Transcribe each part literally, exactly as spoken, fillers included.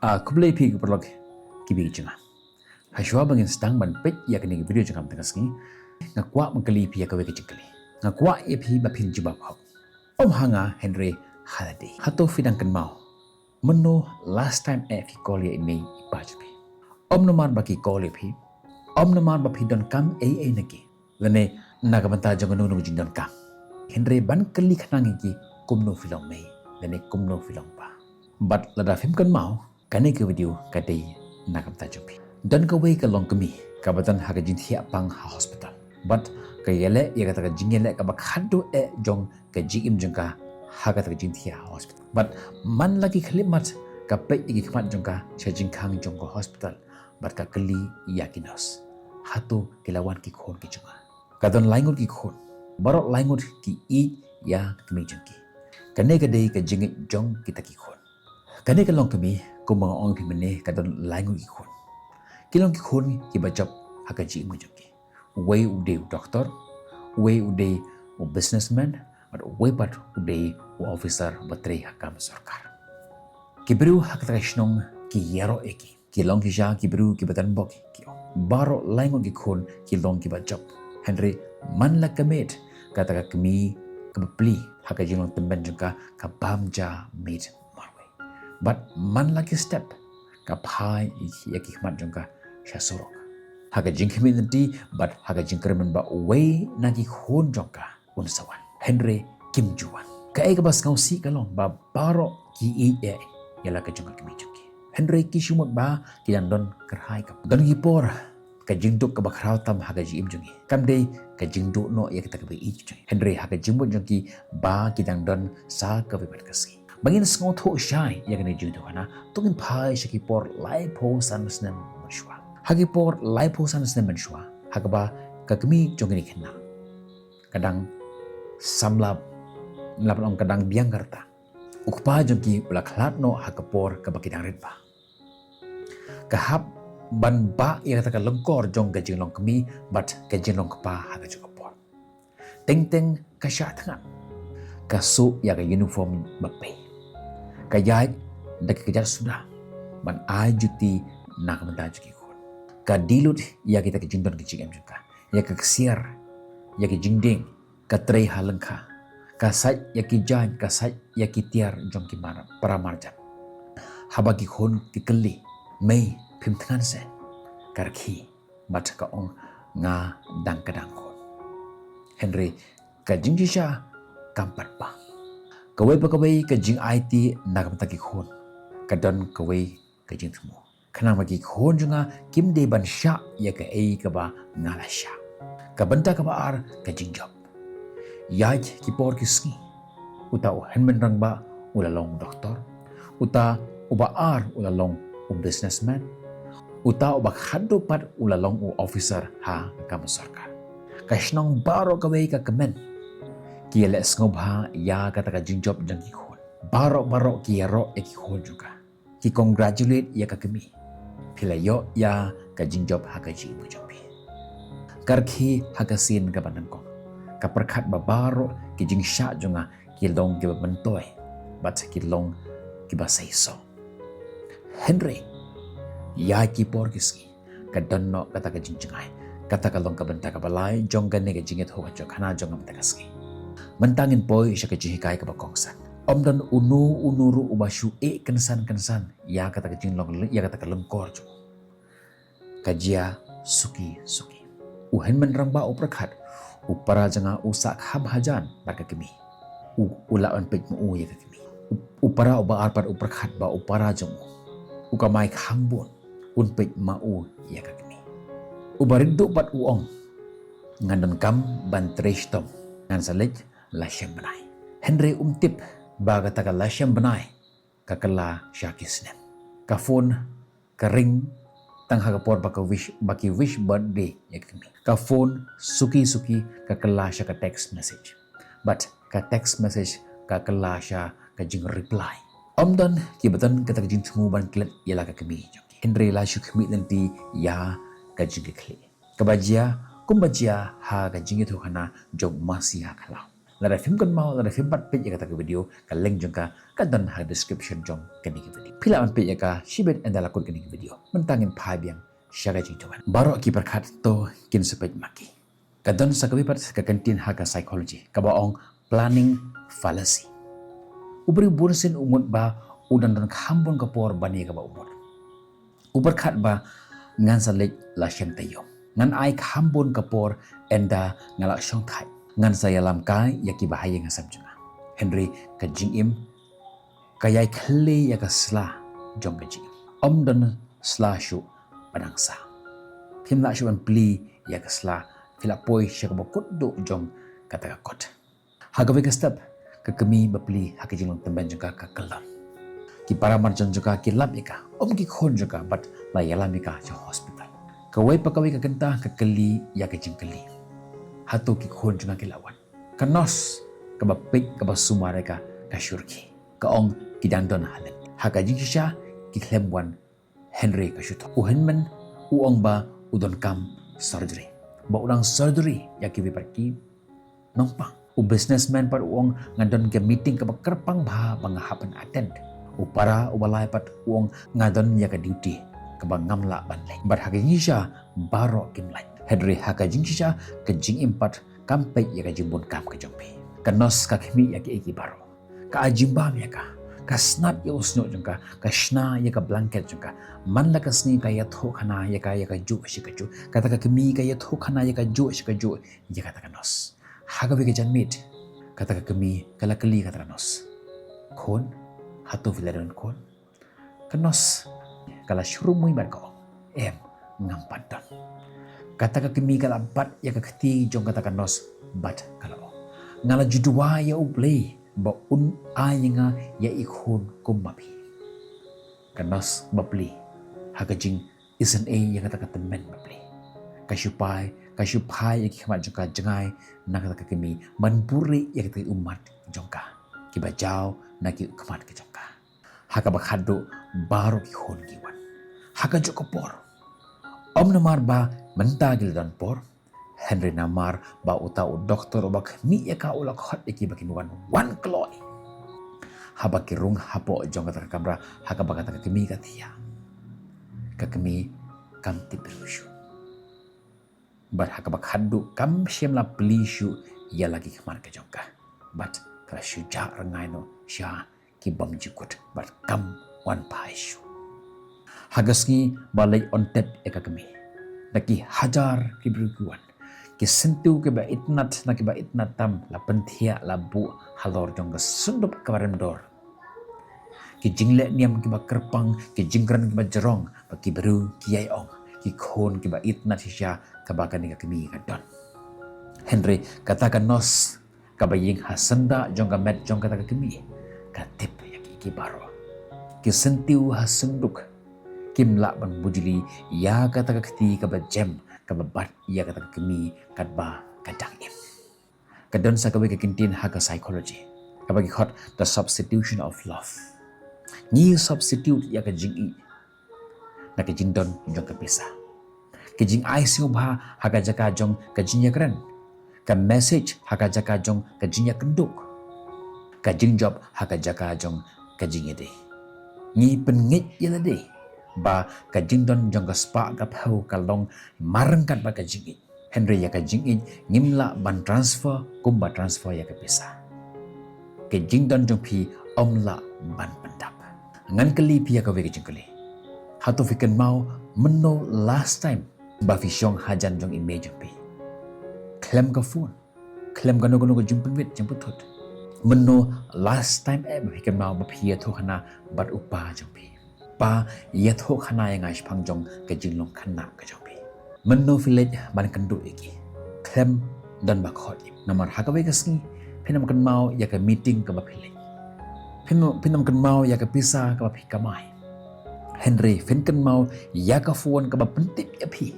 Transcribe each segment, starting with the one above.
Ah, khublei phi ki paralok ki bri jong nga. Hashwa ba ngin sdang ban peit ïa kane ka video jong nga mynta ka sngi, nga kwah ban kylli phi ïa kawei ka jingkylli. Nga kwah ïa phi ba phin jubab hok. Ym ha nga hynrei ha lade. Hato phi dang kynmaw mynno last time eh phi call ïa ine i pa jong phi? Ym namar ba ki call ïa phi, ym namar ba phi donkam ei ei na ki, lane na ka bynta jong kano kano ka jingdonkam. Hynrei ban kylli khnang ïa ki kumno phi long mei lane kumno phi long pa. Bad lada phim kynmaw, kane ka video ka dei na ka bynta jong phi. Don kawei ka longkmie kaba don ha ka jingthiah pang ha hospital. Bad ka ïaleh ïa kata ka jingïaleh kaba khadduh eh jong ka jingim jong ka ha kata ka jingthiah ha hospital. Bad man la ki khyllipmat ka peit ïa ki khmat jong ka sha jingkhang jong ka hospital bad ka kylli ïa ki nurse, hato ki la wan ki khun ki jong nga? Ka don laingut ki khun. Baroh laingut ki ïeit ïa ka kmie jong ki. Kane ka dei ka jingïeit jong kita ki khun. Kane ka longkmie, kumba nga ong phi mynne, ka don laingut ki khun. Ki long ki khun kiba jop ha ka jingim ka jong ki. Uwei u dei u doktor, uwei u dei u businessman, bad uwei pat u dei u officer ba trei ha kam sorkar. Ki briew ha kata ka shnong ki ïaroh ïa ki. Ki long ki sha ki briew kiba don bok ki ong. Baroh laingut ki khun ki long kiba jop. Hynrei man la ka miet kata ka kmie kaba pli ha ka jinglong tymmen jong ka ka bam ja miet marwei. Bad man la ki step ka phai ïa ki khmat jong ka sha surok. Ha ka jingkhmih lynti bad ha ka jingkyrmen ba uwei na ki khun jong ka un sa wan. Hynrei kim ju wan. Kaei kaba sngewsih ka long ba baroh ki ïeit ïa la ka jong ka kmie jong ki. Hynrei ki shu mut ba ki dang don kyrhai ka. Don ki por ka jingduk kaba khraw tam ha ka jingim jong ki. Kam dei ka jingduk noh ïa kata kaba ïeit jong ki. Hynrei ha ka jingmut jong ki ba ki dang don sa kawei pat ka sngi. Ba ngin sngewthuh shai ïa kane ka jingïathuhkhana, to ngin phai sha ki por laiphew san snem mynshuwa. Ha ki por laiphew san snem mynshuwa, ha kaba ka kmie jong kane ka khynnah ka dang samla, lap long ka dang biang ka rta. U kpa jong ki u la khlad noh ha ka por kaba ki dang rit bha. Ka hap ban bah ïa kata ka lyngkor jong ka jinglong kmie bad ka jinglong kpa ha ka jong ka por. Teng teng ka shah thngan. Ka suh ïa ka uniform ba pei. Ka ïaid da ka kjat suda ban ai juti na ka bynta jong ki khun. Ka die lut ïa kita ki jingdon ki jingem jong ka. Ïa ka ksiar, ïa ki jingding, ka trei ha lyngkha. Ka sait ïa ki jaiñ, ka sait ïa ki tiar jong ki mar-, para marjan. Haba ki khun ki kylli, "Mei, phim thngan seh?" Ka rkhie bad ka ong, "Nga dang kdang khun." Hynrei ka jingshisha kam pat bang. Kawei pa kawei ka jingaiti na ka bynta ki khun ka don kawei ka jingthmu. Khnang ba ki khun jong nga kim dei ban shah ïa kaei kaba nga la shah. Ka bynta kaba ar, ka jingjop. Ïaid ki por ki sngi. Uta u hynmen rangbah u la long doktor. Uta uba ar u la long u businessman. Uta uba khadduh pat u la long u officer ha ka kam sorkar. Ka shnong baroh kawei ka kmen. Ki ïaleh sngewbha ïa kata ka jingjop jong ki khun. Baroh baroh ki ïaroh ïa ki khun jong ka. Ki congratulate ïa ka kmie. Phi la ïoh ïa ka jingjop ha ka jingim jong phi. Ka rkhie ha ka sien kaba nyngkong. Ka pyrkhat ba baroh ki jingshah jong nga ki long kiba myntoi bad ki long kiba seisoh. Hynrei ïa ki por ki sngi ka don noh kata ka jingjngai. Kata ka long ka bynta kaba lai jong kane ka jingïathuhkhana jong nga mynta ka sngi. Mynta ngin poi sha ka jinghikai kaba kongsan. Ym don uno uno ruh uba shu ïeh kynsan kynsan ïa kata ka jinglong, ïa kata ka lyngkor jong u. Ka jia suki suki. U hynmen rangbah u pyrkhat, u para jong nga u sah kham hajan bad ka kmie. U, u lah ban peit ma u ïa ka kmie. U, u para uba ar pat u pyrkhat ba u para jong u u kamai kham bun, un peit ma u ïa ka kmie. Uba rit duh pat u ong, ngan donkam ban trei shitom, ngan sa leit la shem bnai. Hynrei um tip ba kata ka la shem bnai ka kylla sha ki snem. Ka phone ka ring tang ha ka por ba ka wish, ba ki wish birthday ïa ka kmie. Ka phone suki suki ka kylla sha ka text message. Bad ka text message ka kylla sha ka jingreply. Ym don kiba don kata ka jingthmu ban klet ïa la ka kmie jong ki. Hynrei la shu khmih lynti ïa ka jingkitkhlieh. Kaba jia kumba jia ha ka jingïathuhkhana jong u masi ha khlaw. Lada phim kynmaw, lada phim pat peit ïa kata ka video, ka link jong ka ka don ha description jong kane ka video. Phi lah ban peit ïa ka shibit ynda la kut kane ka video. Mynta ngin phai biang sha ka jingthoh. Baroh ki pyrkhat to kin sa peit ma ki. Ka don sa kawei pat ka kyntien ha ka psychology kaba ong planning fallacy. U briew bunsien u mut ba u dang don kham bun ka por ban ïa kaba u mut. U pyrkhat ba ngan sa leit la shen taïew. Ngan ai kham bun ka por ynda nga la shongthait. Ngan sa ïalam kai ïa kiba ha ïing ha sem jong nga. Hynrei ka jingim ka ïai khlieh ïa ka sla jong ka jingim. Ym don sla shuh ba dang sah. Phim lah shuh ban plie ïa ka sla, phi la poi sha kaba kut duh jong kata ka kot. Ha kawei ka step, ka kmie ba plie ha ka jinglong tymmen jong ka ka kyllon. Ki para marjan jong ka ki lap ïa ka, ym ki khun jong ka, bad la ïalam ïa ka sha hospital. Kawei pa kawei ka kynta ka kylli ïa ka jingkylli. Hato ki khun jong ka ki la wan? Ka nurse kaba peit kaba sumar ïa ka ka shu rkhie. Ka ong ki dang don ha lynti. Ha ka jingshisha ki khlem wan, hynrei ka shu thoh. U hynmen u ong ba u donkam surgery. Ba u dang surgery ïa kiwei pat ki nongpang. U businessman pat u ong nga don ka meeting kaba kyrpang bha ba nga hap ban attend. U para uba lai pat u ong nga don ïa ka duty kaba ngam lah ban leit. Bad ha ka jingshisha baroh kim lait. Hynrei ha ka jingshisha ka jingim pat kam peit ïa ka jingbun kam ka jong phi. Ka nurse ka khmih ïa kiei kiei baroh. Ka ai jingbam ïa ka. Ka snat ïa u shñiuh jong ka. Ka shna ïa ka blanket jong ka. Man la ka sngi ka ïathuh khana ïa ka ïa ka juh shi ka juh. Kata ka kmie ka ïathuh khana ïa ka juh shi ka juh ïa kata ka nurse. Ha kawei ka janmiet kata ka kmie ka la kylli kata ka nurse, khun, hato phi la don khun? Ka nurse ka la shu rymmuiñ bad ka ong, em, ngam pat don. Kata ka kmie ka la bat ïa ka kti jong kata ka nurse bad ka la ong, nga la ju duwai ïa U Blei ba un ai ïa nga ïa i khun kum ma phi. Ka nurse ba plie ha ka jingisynei ïa kata ka tymmen ba plie, ka shu phai, ka shu phai ïa ki khmat jong ka jngai na kata ka kmie ban buhrieh ïa kata ka ummat jong ka, kiba jaw na ki khmat ka jong ka. Ha kaba khatduh baroh ki khun ki wan ha kajuh ka por. Ym namar ba mynta ki la don por, hynrei namar ba uta u doktor uba khmih ïa ka u la khot ïa ki ba kin wan, wan kloi. Haba ki rung hapoh jong kata ka kamra ha kaba kata ka kmie ka thiah, ka kmie kam tip briew shuh. Bad ha kaba khatduh kam shym la plie shuh ïa la ki khmat ka jong ka. Bad ka la shu jah rngai noh sha ki bymjukut bad kam wan phai shuh. Ha ka sngi ba leit on tep ïa ka kmie, na ki hajar ki briew ki wan. Ki syntiew kiba itynnad na kiba itynnad tam la pynthiah la buh halor jong ka syndup kaba rem dor. Ki jingleh niam kiba kyrpang, ki jingkren kiba jrong, ba ki briew ki ïai ong, ki khun kiba itynnad shisha kaba kane ka kmie ka don. Hynrei kata ka nurse kaba ïeng ha syndah jong ka met jong kata ka kmie ka tip ïa ki, ki baroh. Ki syntiew ha synduk kim lah ban bujli ïa kata ka kti kaba jem kaba bat ïa kata ka kmie katba ka dang im. Ka don sa kawei ka kyntien ha ka psychology kaba ki khot the substitution of love. Ngi substitute ïa ka jingïeit na ka jingdon jong ka pisa. Ka jingai sngewbha ha ka jaka jong ka jingïakren. Ka message ha ka jaka jong ka jingïakynduh. Ka jingjop ha ka jaka jong ka jingïadei. Ngi pynngeit ïa lade ba ka jingdon jong ka spah ka phew ka long marryngkat bad ka jingïeit. Hynrei ïa ka jingïeit ngim lah ban transfer kumba transfer ïa ka pisa. Ka jingdon jong phi ym lah ban pyndap. Ngan kylli phi ïa kawei ka jingkylli. Hato phi kynmaw mynno last time ba phi shong hajan jong i mei jong phi? Khlem ka phone, khlem kano kano ka jingpynwit jingpynthut. Mynno last time eh ba phi kynmaw ba phi ïathuh khana bad u pa jong phi? Pa, ïathuh khana ïa nga shaphang jong ka jinglong khynnah ka jong phi. Mynno phi leit ban kynduh ïa ki? Khlem don ba khot ïa phi. Namar ha kawei ka sngi phin ym kynmaw ïa ka meeting kaba phi leit. Phin, phin ym kynmaw ïa ka pisa kaba phi kamai. Hynrei phin kynmaw ïa ka phone kaba pyntip ïa phi.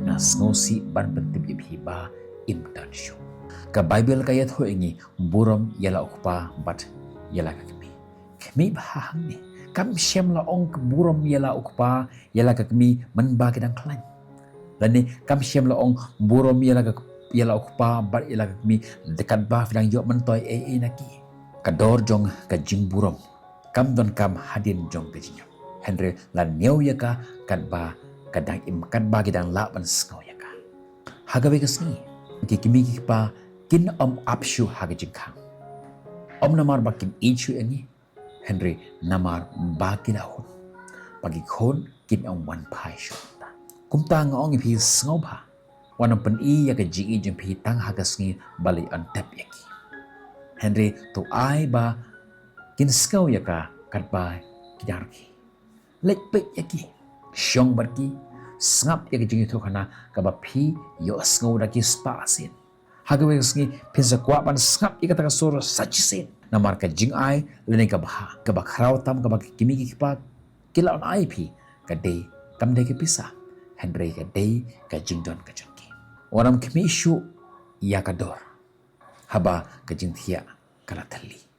Nga sngewsih ban pyntip ïa phi ba im don shuh. Ka Baibl ka ïathuh ïa ngi burom ïa la u kpa bad ïa la ka kmie. Khmih bha hangne. Kam shym la ong burom ïa la u kpa ïa la ka kmie mynba ki dang khlaiñ. Lane kam shym la ong burom ïa la ka ïa la u kpa bad ïa la ka kmie da katba phi dang ïoh myntoi ei ei na ki. Ka dor jong ka jingburom kam donkam hadien jong ka jingïap, hynrei la ñiew ïa ka katba ka dang im, katba ki dang lah ban sngew ïa ka. Ha kawei ka sngi ki kmie ki kpa kin ym ap shuh ha ka jingkhang, ym namar ba kim ïeit shuh ïa ngi, hynrei namar ba ki la hun, ba ki khun kin ym wan phai shuh. Kumta nga ong ïa phi, sngewbha wat nym pyni ïa ka jingïeit jong phi tang ha ka sngi ba la ïoh tep ïa ki, hynrei to ai ba kin sngew ïa ka katba ki dang rkhie. Leit peit ïa ki, shong bad ki, sngap ïa ka jingïathuhkhana kaba phi ïohsngew da ki spah sien. Ha kawei ka sngi phin sa kwah ban sngap ïa kata ka sur sa shisien, namar ka jingai lane ka bha kaba khraw tam kaba ki kmie ki kpa ki la ai ïa phi ka dei, kam dei ka pisa, hynrei ka dei ka jingdon ka jong ki. Wat nym khmih shuh ïa ka dor haba ka jingthiah ka la thylli.